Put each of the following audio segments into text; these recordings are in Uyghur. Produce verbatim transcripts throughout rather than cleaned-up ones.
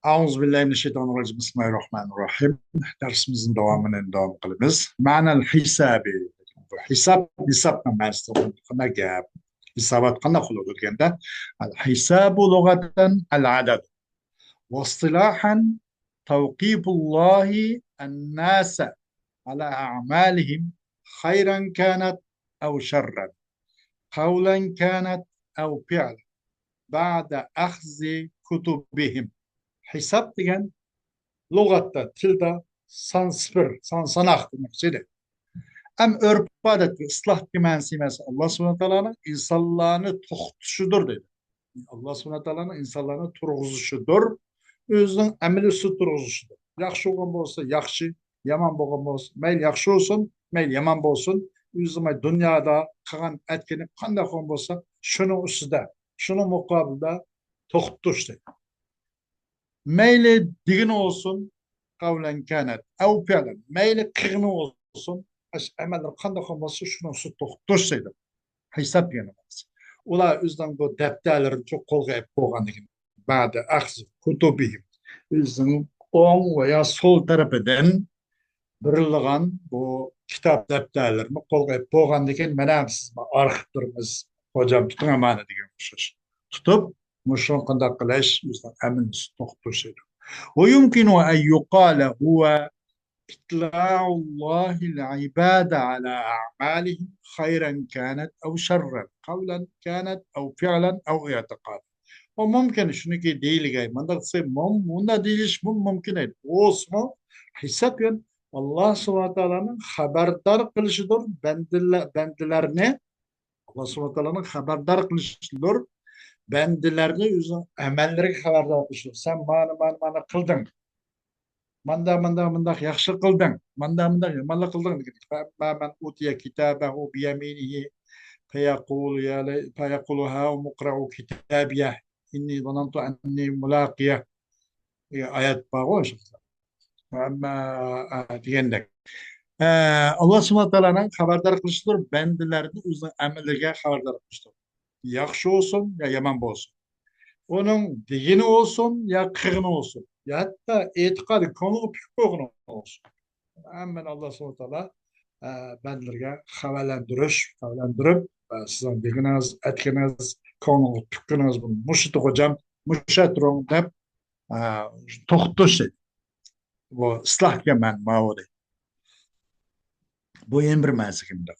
أعوذ بالله من الشيطان الرجيم. بسم الله الرحمن الرحيم. دەرسىمىزنىڭ داۋامىنى داۋام قىلىمىز. مەنەل ھىسابى. بۇ ھىساب، ھىسابنىڭ مەنىسى قانداق گەپ؟ ھىسابات قانداق بولىدۇ دېگەندە، الحساب لغة العدد، واصطلاحا توقيف الله الناس على أعمالهم خيرا كانت أو شرا، قولا كانت أو فعلا، بعد أخذ كتبهم. ھىساب دېگەن لۇغەتتە، تىلدا سان سىفىر، سان ساناق دېمەكچى. ئەم ئۆرپ ئادەتتە ئىسلاھتىكى مەنىسى ئەمەس، ئاللا سۇبھانەھۇ ۋە تائالانىڭ ئىنسانلارنى توختىتىشىدۇر دەيدۇ. ئاللا سۇبھانەھۇ ۋە تائالانىڭ ئىنسانلارنى تۇرغۇزۇشىدۇر، ئۆزىنىڭ ئەمىلى ئۈستىدە تۇرغۇزۇشىدۇر. ياخشى بولغان بولسا ياخشى، يامان بولغان بولسا، مەيلى ياخشى بولسۇن، مەيلى يامان بولسۇن، ئۆزىنىڭ دۇنيادا قىلغان ئەتكىنى قانداق بولغان بولسا، شۇنىڭ ئۈستىدە، شۇنىڭ مۇقابىلىدا توختىتىش دەيدۇ. مەيلى دېگىنى بولسۇن، قەۋلەن كانەت ئەۋ پىئلەن، مەيلى قىلغىنى بولسۇن، ئەش-، ئەمەللىرى قانداق بولسا شۇنىڭ ئۈستىدە توختىتىش دەيدۇ. ھېساب دېگەن نېمىسى؟ ئۇلار ئۆزىنىڭ بۇ دەپتەرلىرىنى شۇ قولغا ئېلىپ بولغاندىن كېيىن، بەدە ئەخزى كۇتۇبىھىم، ئۆزىنىڭ ئوڭ ۋە يا سول تەرىپىدىن بېرىلغان بۇ كىتاب دەپتەرلىرىنى قولغا ئېلىپ بولغاندىن كېيىن، مانا سىز ئارخىپلىرىمىز، خوجام تۇتۇڭ ئامانەت دېگەن ئوخشاش. تۇتۇپ، مۇشۇنى قانداق قىلىش، ئۆزىنىڭ ئەمىلىنى توختىتىش دەيدۇ. ويمكن أن يقال هو إطلاع الله العباد على أعمالهم خيرا كانت أو شرا، قولا كانت أو فعلا أو اعتقادا. ئۇ مۇمكىن، شۇنىكى دېيىلگەي، مۇنداق دېسە، مۇم-، مۇنداق دېيىلىشى مۇمكىن ئىدى. بولسىمۇ، ھېساب يەنى ئاللا سۇبھانەھۇ ۋە تائالانىڭ خەۋەردار قىلىشىدۇر، بەندىلە-، بەندىلەرنى، ئاللا سۇبھانەھۇ ۋە تائالانىڭ خەۋەردار قىلىشىدۇر، بەندىلەرنى ئۆزىنىڭ ئەمەللىرىگە خەۋەردار قىلىشىدۇر. سەن مانا، مانا، مانا قىلدىڭ. ماندا، ماندا، مانداق ياخشى قىلدىڭ، ماندا، مانداق يامانلىق قىلدىڭ دېگەن. فأما من أوتي كتابه بيمينه فيقول يا لي-، فيقول هاؤم اقرءوا كتابيه إني ظننت أني ملاقيه. ئايەت بارغۇ، ئەمما، ئە، دېگەندەك. ئە، ئاللا سۇبھانەھۇ ۋە تائالانىڭ خەۋەردار قىلىشىدۇر، بەندىلەرنى ئۆزىنىڭ ئەمەللىرىگە خەۋەردار قىلىشىدۇر. ياخشى بولسۇن يا يامان بولسۇن. ئۇنىڭ دېگىنى بولسۇن يا قىلغىنى بولسۇن. يا ھەتتا ئېتىقادى، كۆڭلىگە پۈكۈپ قويغىنى بولسۇن. ھەممىنى ئاللا سۇبھانەھۇ ۋە تائالا، ئە، بەندىلىرىگە خەۋەرلەندۈرۈش، خەۋەرلەندۈرۈپ، ئە، سىزنىڭ دېگىنىڭىز، ئەتكىنىڭىز، كۆڭلىڭىز پۈككىنىڭىز بۇ، مۇشۇ تۇغۇجام، مۇشۇ تۇرۇڭ دەپ، ئە، توختىتىش دەيدۇ. بۇ ئىسلاھ دېگەن مەنە ماۋۇ دەيدۇ. بۇ يەنە بىر مەنىسى كىمدە؟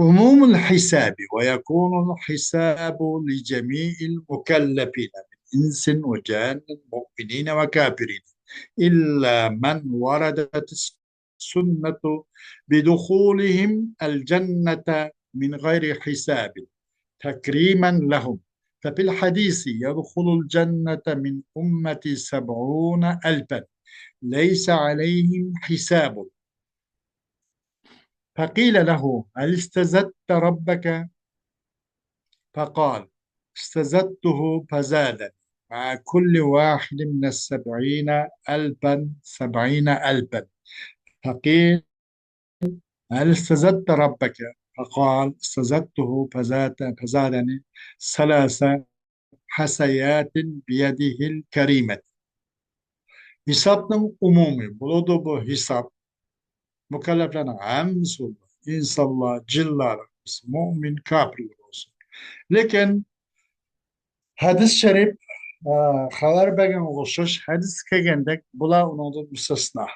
عموم الحساب ويكون الحساب لجميع المكلفين من إنس وجان مؤمنين وكافرين إلا من وردت السنة بدخولهم الجنة من غير حساب تكريما لهم، ففي الحديث يدخل الجنة من أمتي سبعون ألفا ليس عليهم حساب. فقيل له: هل استزدت ربك؟ فقال: استزدته فزادني مع كل واحد من السبعين ألفا سبعين ألفا. فقيل: هل استزدت ربك؟ فقال: استزدته فزاد-، فزادني ثلاث حثيات بيده الكريمة. ھېسابنىڭ ئومۇمى بولىدۇ. بۇ ھېساب مۇكەللەپلەرنىڭ ھەممىسى بولىدۇ. ئىنسانلار، جىنلار، مۇئمىن، كاپىرلار بولسۇن. لېكىن ھەدىس شەرىپ، ئە، خەۋەر بەرگەنگە ئوخشاش، ھەدىس كەلگەندەك، بۇلار ئۇنىڭدىن مۇستەسنا.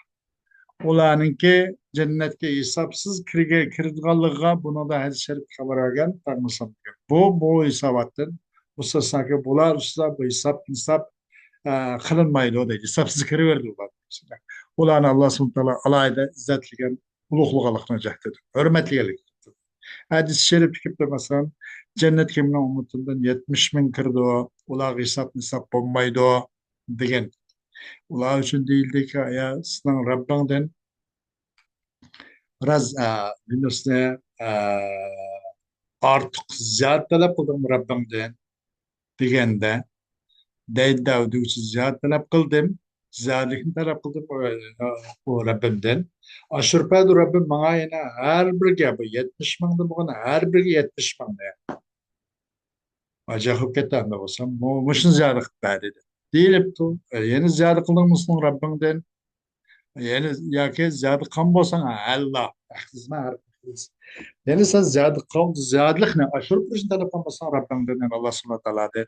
ئۇلارنىڭكى جەننەتكە ھېسابسىز كىرگە-، كىرىدىغانلىقىغا بۇنىڭدا ھەدىس شەرىپ خەۋەر بەرگەن، پەيغەمبەر دېگەن. بۇ، بۇ ھېساباتتىن مۇستەسناكى، بۇلار ئۈستىدە بۇ ھېساب، ھېساب، ئە، قىلىنمايدۇ دەيدۇ. ھېسابسىز كىرىۋېرىدۇ ئۇلار. ئۇلارنى ئاللا سۇبھانەھۇ ۋە تائالا ئالاھىدە ئىززەتلىگەن، ئۇلۇغلىغانلىقىنىڭ جەھىتىدىن، ھۆرمەتلىگەنلىكى. ھەدىس شەرىپتە كېلىپتۇ، مەسىلەن، جەننەتكە مېنىڭ ئۈممىتىمدىن يەتمىش مىڭ كىرىدۇ، ئۇلارغا ھېساب-نىساب بولمايدۇ، دېگەن. ئۇلار ئۈچۈن دېيىلدىكى، يا سېنىڭ رەببىڭدىن بىراز، ئە، نېمىسىنى، ئە، ئارتۇق زىيادە تەلەپ قىلدىڭمۇ رەببىڭدىن؟ دېگەندە، دەيدۇ، دەۋدىگۈچى زىيادە تەلەپ قىلدىم، زىيادىلىكنى تەلەپ قىلدىم ئۇ، ئۇ رەببىمدىن. ئاشۇرپەدۇ رەببىم ماڭا يەنە ھەر بىرگە، بۇ يەتمىش مىڭدىن بولغان ھەر بىرگە يەتمىش مىڭنى. ئاجاق بولۇپ كەتتى ئەمدى بولسام، مۇ-، مۇشۇنى زىيادە قىلىپ بەر دېدى. دېيىلىپتۇ. يەنە زىيادە قىلدىڭمۇ سېنىڭ رەببىڭدىن؟ يەنى ياكى زىيادە قىلغان بولساڭ، ھەللا، ئەخلىسما ھەر ئەخلىس. يەنى سەن زىيادە قىل-، زىيادىلىقنى ئاشۇرۇپ بېرىشنى تەلەپ قىلمىساڭ رەببىڭدىن، يەنى ئاللا سۇبھانەھۇ تائالادىن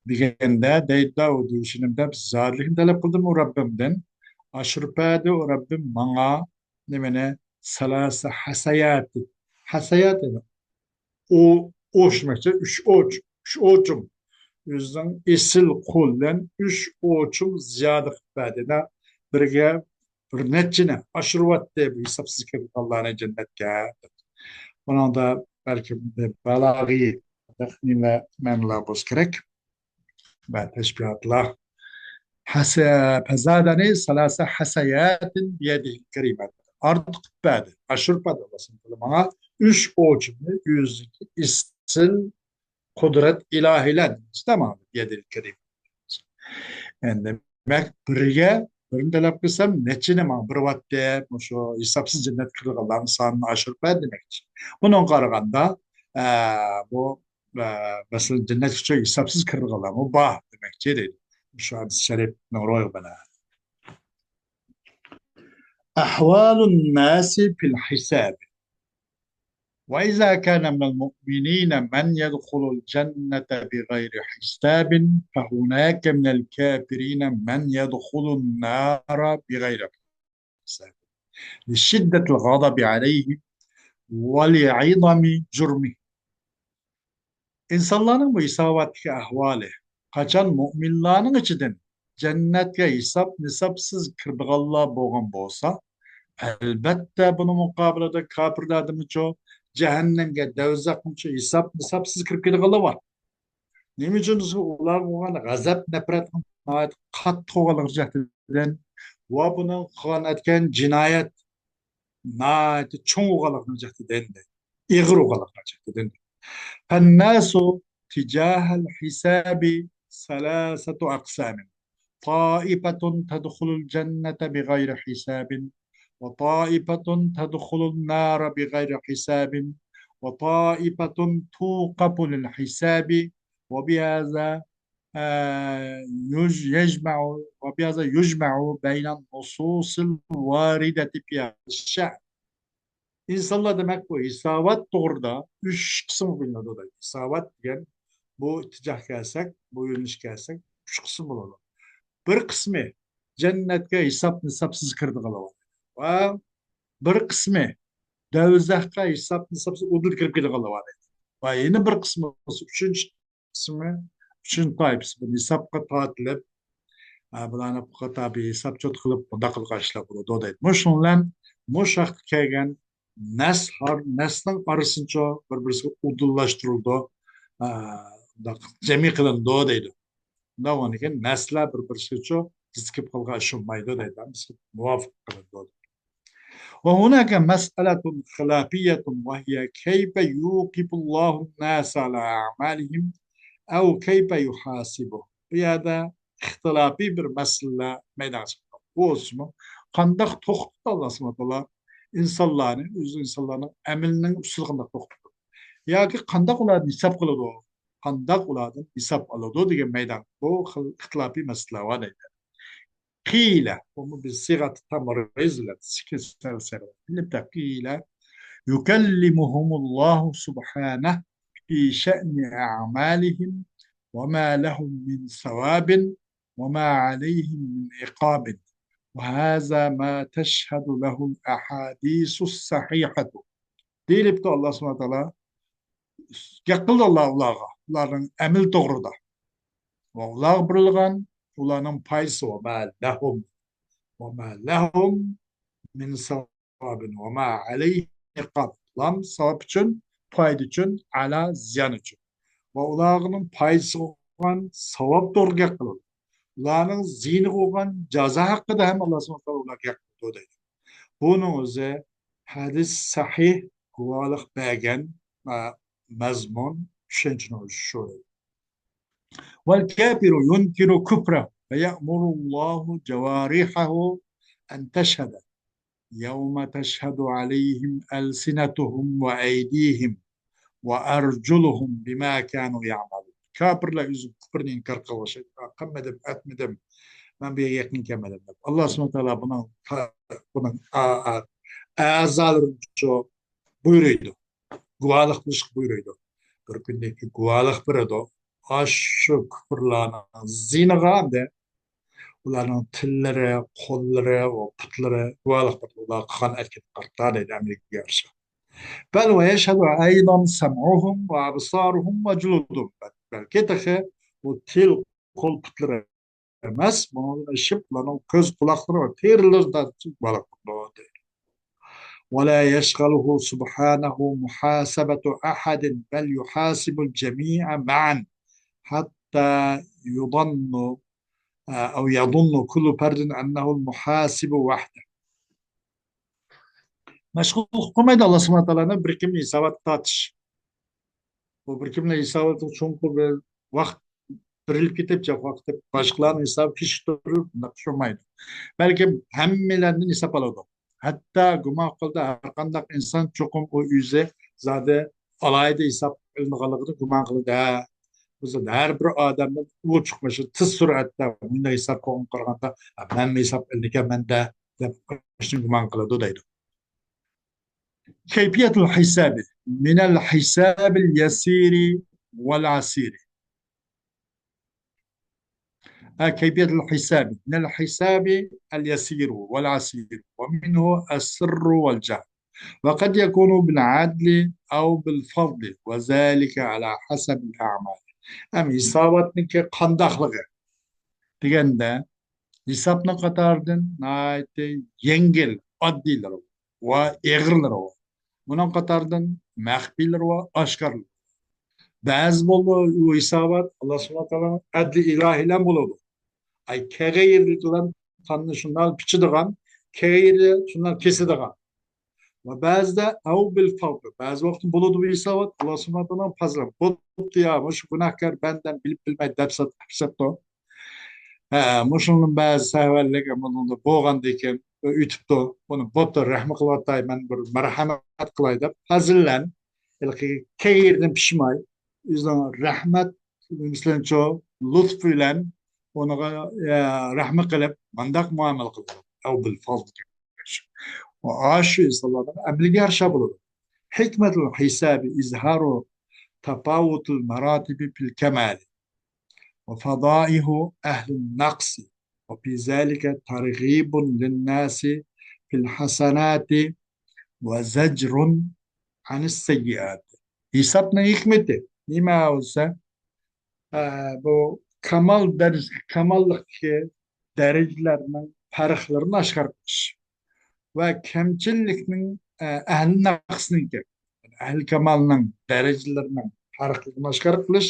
دېگەندە دەيدۇ، ئۇ دېيىشىنىمدە بىز زىيادىلىقنى تەلەپ قىلدىم ئۇ رەببىمدىن. ئاشۇرۇپ بەردى ئۇ رەببىم ماڭا نېمىنى؟ سەلاسە ھەسەياتى. ھەسەيات دېگەن ئۇ، ئوش دېمەكچى، ئۈچ ئوچ، ئۈچ ئوچۇم. ئۆزىنىڭ ئېسىل قولى بىلەن ئۈچ ئوچۇم زىيادە قىلىپ بەردى. بىرگە بىر نەچچىنى ئاشۇرۇۋەتتى بۇ ھېسابسىز كىرىدىغانلارنى جەننەتكە. بۇنىڭدا بەلكىم بىر بالاغىي نېمە مەنىلەر بولسا كېرەك. ۋە تەشبىھاتلار. ھەسە-، فزادني ثلاث حسيات بيده الكريمة. ئارتۇق قىلىپ بەردى، ئاشۇرۇپ بەردى ئاللا سۇبھانەھۇ ۋە تائالا ماڭا ئۈچ ئوچۇمنى ئۆزىنىڭكى ئېسىل قۇدرەت ئىلاھىيلەر دېمەكچى، تامام، بيده الكريمة. ئەمدى دېمەك، بىرگە بىرنى تەلەپ قىلسام، نەچچىنى ماڭا بېرىۋاتتى، مۇشۇ ھېسابسىز جەننەتكە كىرىدىغانلارنىڭ سانىنى ئاشۇرۇپ بەردى دېمەكچى. بۇنىڭغا قارىغاندا، ئە، بۇ، ئە، مەسىلەن، جەننەتكىچۇ ھېسابسىز كىرىدىغانلارمۇ بار دېمەكچى دەيدۇ. شۇ ھەدىس شەرىپنىڭ روھىغا بىنائەن. أحوال الناس في الحساب. وإذا كان من المؤمنين من يدخل الجنة بغير حساب، فهناك من الكافرين من يدخل النار بغير حساب، لشدة الغضب عليهم ولعظم جرمهم. ئىنسانلارنىڭ بۇ ھېساباتتىكى ئەھۋالى، قاچان مۇئمىنلارنىڭ ئىچىدىن جەننەتكە ھېساب-نىسابسىز كىرىدىغانلار بولغان بولسا، ئەلبەتتە، بۇنىڭ مۇقابىلىدا كاپىرلاردىنمۇچۇ، جەھەننەمگە، دەۋزەخكىمۇچۇ ھېساب-نىسابسىز كىرىپ كېتىدىغانلار بار. نېمە ئۈچۈن دېسە، ئۇلارغا بولغان غەزەپ، نەپرەت ناھايىتى قاتتىق بولغانلىقى جەھەتتىن ۋە بۇنىڭ قىلغان ئەتكەن جىنايەت ناھايىتى چوڭ بولغانلىقىنىڭ جەھىتىدىن، ئېغىر بولغانلىقىنىڭ جەھىتىدىن. فالناس تجاه الحساب ثلاثة أقسام. طائفة تدخل الجنة بغير حساب، وطائفة تدخل النار بغير حساب، وطائفة توقف للحساب، وبهذا، آه، يج-، يجمع، وبهذا يجمع بين النصوص الواردة في هذا الشأن. ئىنسانلار دېمەك بۇ ھېسابات توغرىدا ئۈچ قىسىمغا بۆلۈنىدۇ دەيدۇ. ھېسابات دېگەن بۇ ئىتتىجاھقا كەلسەك، بۇ يۆنىلىشكە كەلسەك، ئۈچ قىسىم بولىدۇ. بىر قىسمى جەننەتكە ھېساب-نىسابسىز كىرىدىغانلار ۋە بىر قىسمى دەۋزەخكە ھېساب-نىسابسىز ئۇدۇل كىرىپ كېتىدىغانلار بار دەيدۇ. ۋە يەنە بىر قىسمى بولسا، ئۈچىنچى قىسمى، ئۈچىنچى تائىپىسى بۇ ھېسابقا تارتىلىپ، ئە، بۇلارنى قاتا بىر ھېساب چوت قىلىپ، بۇنداق قىلغان ئىشلار بولىدۇ دەيدۇ. مۇشۇنىڭ بىلەن مۇشۇ ھەقتە كەلگەن نەس ھار-، نەسنىڭ ئارىسىنچۇ بىر-بىرسىگە ئۇدۇللاشتۇرۇلىدۇ، ئە، بۇنداق جەمئىي قىلىنىدۇ دەيدۇ. بۇنداق بولغاندىن كېيىن نەسلەر بىر-بىرسىگىچۇ زىت كېلىپ قالغان ئىش بولمايدۇ دەيدۇ. بىزگە مۇۋاپىق قىلىنىدۇ. وهناك مسألة خلافية، وهي كيف يوقف الله الناس على أعمالهم أو كيف يحاسبهم. بۇ يەردە ئىختىلاپىي بىر مەسىلىلەر مەيدانغا چىقتى. بولسىمۇ، قانداق توختىتىدۇ ئاللا سۇبھانەھۇ ۋە تائالا ئىنسانلارنى، ئۆزى ئىنسانلارنىڭ ئەمىلىنىڭ ئۈستىدە قانداق توختىتىدۇ؟ ياكى قانداق ئۇلاردىن ھېساب قىلىدۇ؟ قانداق ئۇلاردىن ھېساب ئالىدۇ دېگەن مەيدان. بۇ خىل ئىختىلاپىي مەسىلىلەر بار دەيدۇ. قيل، بۇمۇ بىز سىيغەتى تەمرىز بىلەن، قىيل، يكلمهم الله سبحانه في شأن أعمالهم وما لهم من ثواب وما عليهم من عقاب، وهذا ما تشهد له الأحاديث الصحيحة. دېيىلىپتۇ، ئاللا سۇبھانەھۇ ۋە تائالا گەپ قىلدى ئاللا ئۇلارغا، ئۇلارنىڭ ئەمىلى توغرىدا. ۋە ئۇلارغا بېرىلغان، ئۇلارنىڭ پايدىسى، وما لهم، وما لهم من ثواب وما عليهم عقاب. لام ساۋاب ئۈچۈن، پايدا ئۈچۈن، ئەلا زىيان ئۈچۈن. ۋە ئۇلارنىڭ پايدىسى بولغان ساۋاب توغرىدا گەپ قىلىدۇ. ئۇلارنىڭ زىيىنى بولغان جازا ھەققىدە ھەم ئاللا سۇبھانەھۇ ۋە تائالا ئۇلارغا گەپ قىلىدۇ دەيدۇ. بۇنىڭ ئۆزى ھەدىس سەھىھ گۇۋاھلىق بەرگەن، ئە، مەزمۇن، چۈشەنچىنىڭ ئۆزى شۇ. والكافر ينكر كفره فيأمر الله جوارحه أن تشهد يوم تشهد عليهم ألسنتهم وأيديهم وأرجلهم بما كانوا يعملون. كاپىرلار ئۆزى كۇپرنى ئىنكار قىلغان شەيئ قىلمىدىم، ئەتمىدىم، مەن بۇ يەرگە يېقىن كەلمىدىم دەپ. ئاللا سۇبھانەھۇ تائالا بۇنىڭ، بۇنىڭ ئا-، ئا-، ئەزالىرىنى بۇيرۇيدۇ. گۇۋاھلىق بېرىشقا بۇيرۇيدۇ. بىر كۈندىن كېيىن گۇۋاھلىق بېرىدۇ. ئاشۇ كۇپۇرلارنىڭ زىيىنىغا ئەمدى ئۇلارنىڭ تىللىرى، قوللىرى، ئۇ پۇتلىرى گۇۋاھلىق بېرىدۇ. ئۇلار قىلغان ئەركىگە قارىتا دەيدۇ ئەمەلگە ئاشۇ. بەل ۋە يەشھەدۇ ئەيزەن سەمئۇھۇم ۋە ئەبسارۇھۇم ۋە جۇلۇدۇھۇم. بەلكى تېخى ئۇ تىل، قول، پۇتلىرى ئەمەس، بۇنىڭدىن ئېشىپ، ئۇلارنىڭ كۆز، قۇلاقلىرى ۋە تېرىلىرىدا بارلىق بولىدۇ، دەيدۇ. ولا يشغله سبحانه محاسبة أحد، بل يحاسب الجميع معا، حتى يظن، أو يظن كل فرد أنه المحاسب وحده. مەشغۇل قىلىپ قويمايدۇ ئاللا سۇبھانەھۇ ۋە تائالانى بىر كىمنى ھېسابات تارتىش. بۇ بىر كىمنى ھېسابات چوڭقۇر بىر ۋاقىت بېرىلىپ كېتىپ، جاپا قېتىپ، باشقىلارنىڭ ھېسابى كېچىكتۈرۈلۈپ، بۇنداق ئۇچرىمايدۇ. بەلكىم ھەممىلەردىن ھېساب ئالىدۇ. ھەتتا گۇمان قىلدى، ھەر قانداق ئىنسان چوقۇم ئۇ ئۆزى زادى ئالاھىدە ھېساب ئېلىنغانلىقىنى گۇمان قىلدى. ھە، بۇ زادى ھەر بىر ئادەمدىن ئۇ چىقمىشى تېز سۈرئەتتە مۇنداق ھېساب قىلغانغا قارىغاندا، ھە، مەنمۇ ھېساب ئېلىنىدىكەنمەن-دە، دەپ شۇنى گۇمان قىلىدۇ دەيدۇ. كيفية الحساب من الحساب اليسير والعسير. كيفية الحساب من الحساب اليسير والعسير، ومنه السر والجهر، وقد يكون بالعدل أو بالفضل، وذلك على حسب الأعمال. ئەم ھېساباتنىڭكى قانداقلىقى دېگەندە، ھېسابنىڭ قاتارىدىن ناھايىتى يەڭگىل، ئاددىيلىرى ۋە ئېغىرلىرى بار. بۇنىڭ قاتارىدىن مەخپىيلىرى ۋە ئاشكارىلىرى. بەزى بولىدۇ، ئۇ ھېسابات ئاللا سۇبھانەھۇ ۋە تائالانىڭ ئەدلى ئىلاھىي بىلەن بولىدۇ. ئاي، كەيرى بىلەن قاننى شۇنداق پىچىدىغان، كەيرى شۇنداق كېسىدىغان. ۋە بەزىدە ئەۋ بىل فەزل. بەزى ۋاقىت بولىدۇ بۇ ھېسابات ئاللا سۇبھانەھۇ ۋە تائالانىڭ پەزلى. بوپتۇ يا، مۇشۇ گۇناھكار بەندەم بىلىپ بىلمەي دەپ سات-، دەپ سەپتۇ. ھە، مۇشۇنىڭ بەزى سەھۋەلىك بولغاندىن كېيىن ئۆتۈپتۇ. بۇنى بوپتۇ، رەھمە قىلىۋاتاي، مەن بىر مەرھەمەت قىلاي دەپ ھەزىللەن، ھېلىقى كەيرىدىن پىشماي، ئۆزىنىڭ رەھمەت، مەسىلەنچۇ، لۇتپى بىلەن ئۇنىڭغا، ئە، رەھمە قىلىپ، مانداق مۇئامىلە قىلىدۇ. ئەۋ بىل فەزل. ئاشۇ ئىنسانلارنىڭ ئەمىلىگە يارىشا بولىدۇ. حكمة الحساب إظهار تفاوت المراتب في الكمال وفضائح أهل النقص، وفي ذلك ترغيب للناس في الحسنات وزجر عن السيئات. ھېسابنىڭ ھېكمىتى نېمە بولسا، ئە، بۇ كامال دەرىجە، كاماللىقتىكى دەرىجىلەرنىڭ پەرقلىرىنى ئاشكارا قىلىش ۋە كەمچىللىكنىڭ، ئە، ئەھلى نەقسنىڭكى، ئەھلى كامالنىڭ دەرىجىلىرىنىڭ پەرقلىرىنى ئاشكارا قىلىش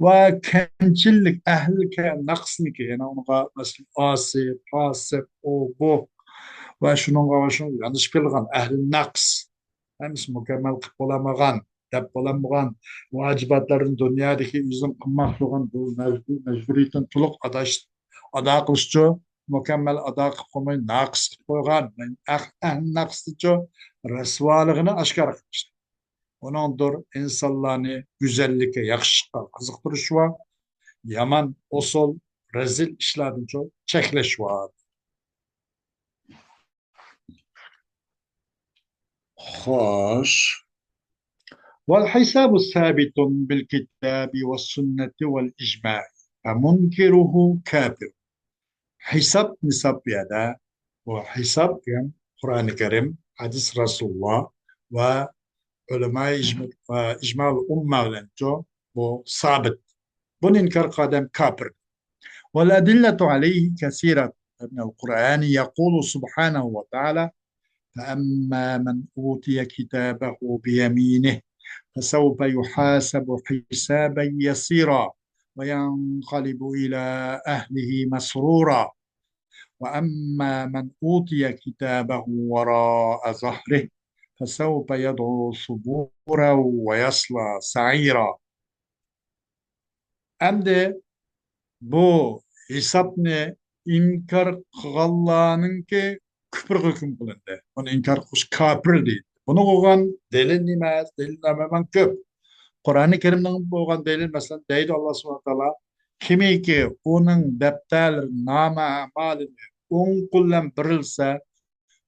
ۋە كەمچىللىك ئەھلى كە-، نەقسنىڭكى، يەنى ئۇنىڭغا مەسىلەن ئاسىي، پاسىق، ئۇ، بۇ ۋە شۇنىڭغا ۋە شۇنىڭغا ياندىشىپ كېلىدىغان ئەھلى نەقس، ھەممىسى مۇكەممەل قىلىپ بولالمىغان، دەپ بولالمىغان ۋاجىباتلارنى دۇنيادىكى ئۆزىنىڭ قىلماقچى بولغان بۇ مەجبۇر-، مەجبۇرىيىتىنى تولۇق ئاداش-، ئادا قىلىشچۇ، مۇكەممەل ئادا قىلىپ قويماي، ناقىس قىلىپ قويغان، ئەھ-، ئەھلى ناقىسنىچۇ، رەسۋالىقىنى ئاشكارا قىلىش. ئۇنىڭدۇر ئىنسانلارنى گۈزەللىككە، ياخشىلىققا قىزىقتۇرۇش ۋە يامان ئۇسۇل، رەزىل ئىشلاردىنچۇ چەكلەش ۋە خوش. والحساب ثابت بالكتاب والسنة والإجماع، فمنكره كافر. ھېساب، نىساب بۇ يەردە. بۇ ھېساب دېگەن قۇرئانى كەرىم، ھەدىس رەسۇلۇللا ۋە ئۆلىمائى ئىجم-، ئىجمائۇل ئۇممە بىلەنچۇ بۇ سابىت. بۇنى ئىنكار قىلغان ئادەم كاپىر. والأدلة عليه كثيرة. من القرآن يقول سبحانه وتعالى: فأما من أوتي كتابه بيمينه فسوف يحاسب حسابا يسيرا وينقلب إلى أهله مسرورا وأما من أوتي كتابه وراء ظهره فسوف يدعو ثبورا ويصلى سعيرا. ئەمدى بۇ ھېسابنى ئىنكار قىلغانلارنىڭكى كۇپرىغا ھۆكۈم قىلىندى. بۇنى ئىنكار قىلىش كاپىر دەيدۇ. بۇنى قىلغان دەلىل نېمە؟ دەلىل ئەمەن كۆپ. قۇرئانى كەرىمنىڭ بولغان دەلىلى، مەسىلەن، دەيدۇ ئاللا سۇبھانەھۇ ۋە تائالا، كىمكى ئۇنىڭ دەپتەرلىرى، نامە ئەمالىنى ئوڭ قول بىلەن بېرىلسە،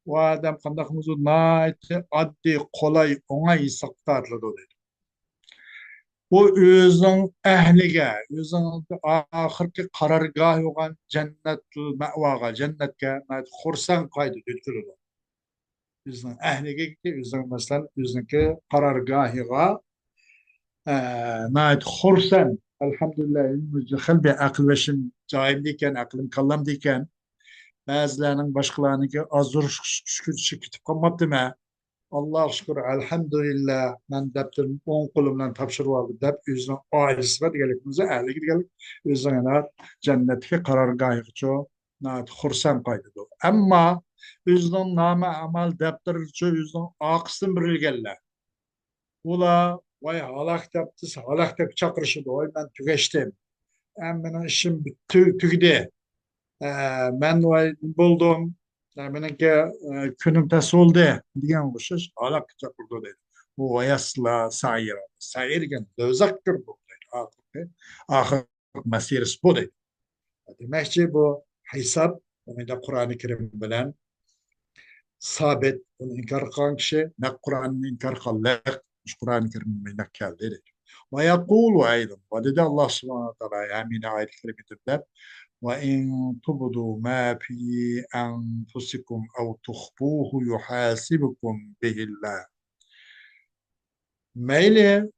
ئۇ ئادەم قانداق بولسۇن، ناھايىتى ئاددىي، قولاي، ئوڭاي ھېسابقا تارتىلىدۇ دەيدۇ. ئۇ ئۆزىنىڭ ئەھلىگە، ئۆزىنىڭ ئاخىرقى قارارگاھى بولغان جەننەتۇل مەۋاغا، جەننەتكە ناھايىتى خۇرسەن قايتىدۇ، يۆتكىلىدۇ. ئۆزىنىڭ ئەھلىگە، ئۆزىنىڭ، مەسىلەن، ئۆزىنىڭكى قارارگاھىغا، ئە، ناھايىتى خۇرسەن. ئەلھەمدۇلىللا، خېلى بىر ئەقىل بېشىم جايىمدا ئىكەن، ئەقلىم كاللامدا ئىكەن. بەزىلەرنىڭ، باشقىلارنىڭكى ئازدۇرۇش كۈچى كېتىپ قالماپتىمەن. ئاللاغا شۈكۈر، ئەلھەمدۇلىللا، مەن دەپتىرىمنى ئوڭ قولۇم بىلەن تاپشۇرۇپ ئالدىم دەپ، ئۆزىنىڭ ئائىلىسىگە دېگەنلىك بولسا، ئەھلىگە دېگەنلىك، ئۆزىنىڭ يەنە جەننەتتىكى قارارگاھىغىچۇ ناھايىتى خۇرسەن قايتىدۇ. ئەمما ئۆزىنىڭ نامە ئەمال دەپتىرىچۇ ئۆزىنىڭ ئارقىسىدىن بېرىلگەنلەر، ئۇلار، ۋاي، ھالاك دەپ، ھالاك دەپ چاقىرىشىدۇ، ۋاي، مەن تۈگەشتىم، ئە، مېنىڭ ئىشىم تۈ-، تۈگىدى، ئە، مەن، ۋاي، بولدۇم، ئە، مېنىڭكى، ئە، كۈنۈم تەس بولدى دېگەنگە ئوخشاش ھالاككە چاقىرىدۇ دەيدۇ. ئۇ، ۋاياسلا سائىر، سائىر دېگەن دوزاخقا كىرىدۇ دەيدۇ. ئاخىرقى، ئاخىرقى مەسىرىسى بۇ دەيدۇ. دېمەكچى، بۇ ھېساب، ئۇنى قۇرئانى كەرىم بىلەن سابىت، ئۇنى ئىنكار قىلغان كىشى نەق قۇرئاننى ئىنكار قىلغانلىق، مۇشۇ قۇرئانى كەرىمدە نەق كەلدى دەيدۇ. ويقول أيضا، ۋە دېدى ئاللا سۇبھانەھۇ ۋە تائالا، يەنى ئايەت كەرىمىدە دەپ، وإن تبدوا ما في أنفسكم أو تخفوه يحاسبكم به الله. مەيلى،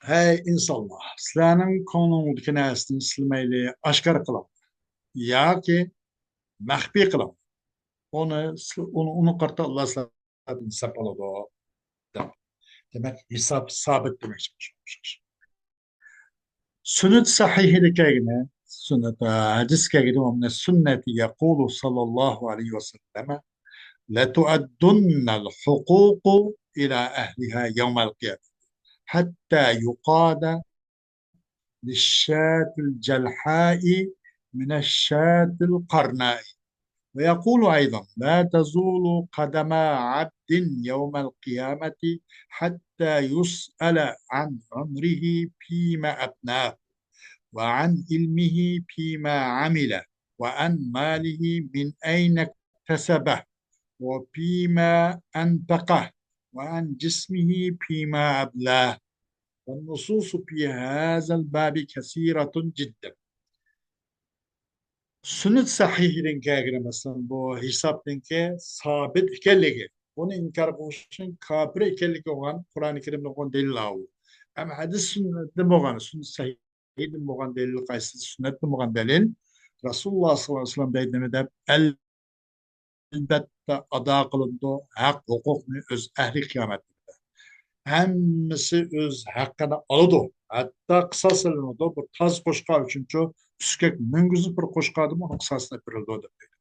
ھەي ئىنسانلار، سىلەرنىڭ كۆڭلۈڭدىكى نەرسىنى سىلەر مەيلى ئاشكارا قىلىڭ ياكى مەخپىي قىلىڭ. ئۇنى، ئۇنى، ئۇنى قارىتا ئاللا سىلەردىن ھېساب ئالىدۇ، دەپ. دېمەك، ھېساب سابىت دېمەكچى. سۈننەت سەھىھىدە كەلگىنى، سۈننەت، ھەدىس كەلگىنى، ومن السنة يقول صلى الله عليه وسلم، لتؤدن الحقوق إلى أهلها يوم القيامة، حتى يقاد للشاة الجلحاء من الشاة القرناء. ويقول أيضا، لا تزول قدما عبد يوم القيامة حتى يسأل عن عمره فيما أفناه، وعن علمه فيما عمل، وعن ماله من أين اكتسبه، وفيما أنفقه، وعن جسمه فيما أبلاه. والنصوص في هذا الباب كثيرة جدا. سۈننەت سەھىھىدىن كەلگىنى، مەسىلەن، بۇ ھېسابنىڭكى سابىت ئىكەنلىكى، بۇنى ئىنكار قىلىش ئۈچۈن كاپىر ئىكەنلىكى بولغان قۇرئانى كەرىمدە بولغان دەلىل ئاۋۇ. ئەمما ھەدىس سۈننەتتىن بولغان، سۈننەت سەھىھىدىن بولغان دەلىل قايسى؟ سۈننەتتىن بولغان دەلىل، رەسۇلۇللا ساللاللاھۇ ئەلەيھى ۋەسەللەم دەيدۇ نېمە دەپ، ئەلبەتتە ئادا قىلىنىدۇ ھەق ھوقۇقنى ئۆز ئەھلى قىيامەت كۈنىدە. ھەممىسى ئۆز ھەققىنى ئالىدۇ. ھەتتا قىساس ئېلىنىدۇ. بىر تاز قوچقار ئۈچۈنچۇ پۈسكەك مۈڭگۈزلۈك بىر قوچقاردىن ئۇنىڭ قىساسىنى بېرىلىدۇ دەپ دەيدۇ.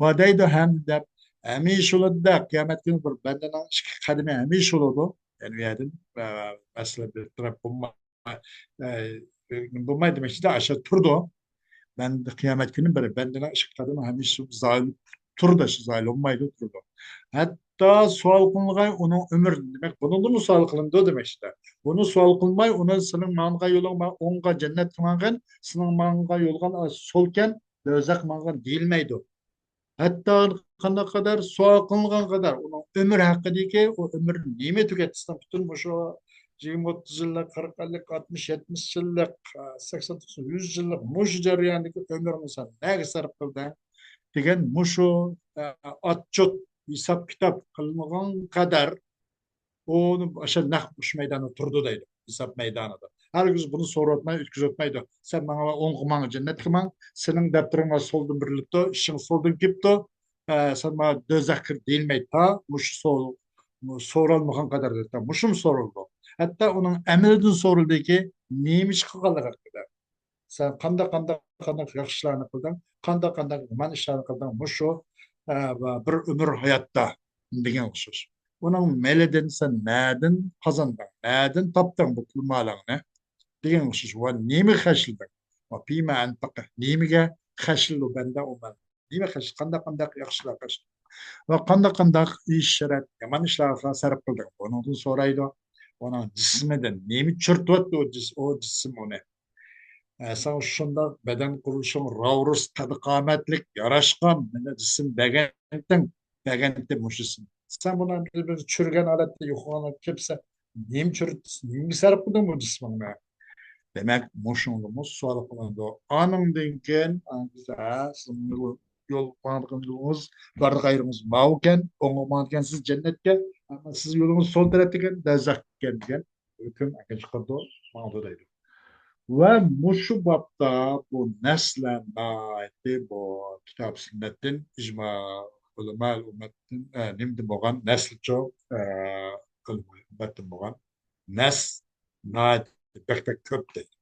ۋە دەيدۇ ھەم دەپ، ھەمىشە بولىدۇ دەپ، قىيامەت كۈنى بىر بەندىنىڭ ئىككى قەدىمى ھەمىشە بولىدۇ. يەنى بۇ يەردىن، ئە، مەسىلە بىر تەرەپ بولماي، ئە، بولماي دېمەكچىدە، ئاشۇ تۇرىدۇ. بەندە قىيامەت كۈنى بىر بەندىنىڭ ئىككى قەدىمى ھەمىشە زايىل تۇرىدۇ، شۇ زايىل بولمايدۇ، تۇرىدۇ. ھەتتا سوئال قىلىنغاي ئۇنىڭ ئۆمرىدىن، دېمەك، بۇنىڭدىنمۇ سوئال قىلىنىدۇ دېمەكچىدە. بۇنى سوئال قىلماي، ئۇنى سېنىڭ ماڭغان يولۇڭ ما-، ئوڭغا جەننەتكە ماڭغان، سېنىڭ ماڭغان يولغان سولكەن، دوزاخقا ماڭغان دېيىلمەيدۇ. ھەتتا قانداق قەدەر سوئال قىلىنغان قەدەر ئۇنىڭ ئۆمۈر ھەققىدىكى، ئۇ ئۆمۈر نېمە تۈگەتتى؟ بۈتۈن مۇشۇ يىگىرمە ئوتتۇز يىللىق، قىرىق ئەللىك ئاتمىش يەتمىش يىللىق، سەكسەن توقسان يۈز يىللىق مۇشۇ جەرياندىكى ئۆمرۈڭنى سەن نەگە سەرپ قىلدىڭ؟ دېگەن مۇشۇ، ئە، ئاتچوت ھېساب كىتاب قىلىنغان قەدەر ئۇ ئاشۇ نەق مۇشۇ مەيداندا تۇرىدۇ دەيدۇ، ھېساب مەيدانىدا. ھەرگىز بۇنى سورىۋەتمەي، ئۆتكۈزۈۋەتمەيدۇ. سەن ماڭا ئوڭغا ماڭ، جەننەتكە ماڭ، سېنىڭ دەپتىرىڭ سولدىن بېرىلىپتۇ، ئىشىڭ سولدىن كېلىپتۇ، ئە، سەن ماڭا دوزاخقا كىر دېيىلمەيدۇ. تا مۇشۇ سو-، سورالمىغان قەدەردە، تا مۇشۇمۇ سورىلىدۇ. ھەتتا ئۇنىڭ ئەمىلىدىن سورىلىدىكى، نېمە ئىش قىلغانلىقى ھەققىدە. سەن قانداق، قانداق، قانداق ياخشى ئىشلارنى قىلدىڭ، قانداق، قانداق يامان ئىشلارنى قىلدىڭ، مۇشۇ، ئە، بىر ئۆمۈر ھاياتتا دېگەن ئوخشاش. ئۇنىڭ مېلىدىن سەن نەدىن قازاندىڭ، نەدىن تاپتىڭ بۇ پۇل مالىڭنى دېگەن ئوخشاش. ۋە نېمىگە خەجلىدىڭ؟ ۋە فىما ئەنفەقە، نېمىگە خەجلىدى بەندە ئۇ مال؟ نېمە خەج-، قانداق، قانداق ياخشىلار خەجلىدى؟ ۋە قانداق، قانداق ئىش شەرەت، يامان ئىشلارغا سەرپ قىلدىڭ؟ بۇنىڭدىن سورايدۇ. ئۇنىڭ جىسمىدىن نېمە چۈرتۈۋەتتى ئۇ جىس-، ئۇ جىسىم ئۇنى؟ ئە، ساڭا شۇنداق بەدەن قۇرۇلۇشۇڭ راۋرۇس، قەد-قامەتلىك، ياراشقان، مانا جىسىم بەگەنتىڭ، بەگەنتى مۇشۇ سېنىڭ. سەن بۇنى بىر چۈرگەن ھالەتتە يوقىغان كەپسەن، نېمە چۈر-، نېمىگە سەرپ قىلدىڭ بۇ جىسمىڭنى؟ دېمەك، مۇشۇڭلىمۇ سوئال قىلىنىدۇ. ئانىڭدىن كېيىن، ئا، بىز، ھە، سىزنىڭ يول، يول ماڭىدىغان يولىڭىز، بارىدىغان يېرىڭىز ماۋۇكەن، ئوڭغا ماڭىدىكەنسىز جەننەتكە، ئەمما سىز يولىڭىز سول تەرەپتىكەن، دەزەخكەن دېگەن ھۆكۈم ئەكەن چىقىرىدۇ، ماڭىدۇ دەيدۇ. ۋە مۇشۇ بابتا بۇ نەسلەر ناھايىتى بۇ كىتاب سۈننەتتىن، ئىجما ئۆلىمە ئۈممەتتىن، ئە، نېمىدىن بولغان نەسلىچۇ، ئە، ئۆلىمە ئۈممەتتىن بولغان نەس ناھايىتى بەك بەك كۆپ دەيدۇ.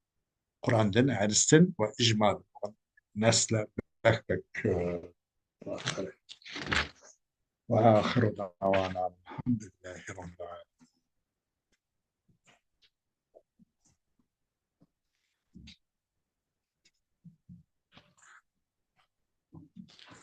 قۇراندىن، ھەدىستىن ۋە ئىجمادىن بولغان نەسلەر بەك بەك كۆپ. وآخر دعوانا الحمد لله رب العالمين.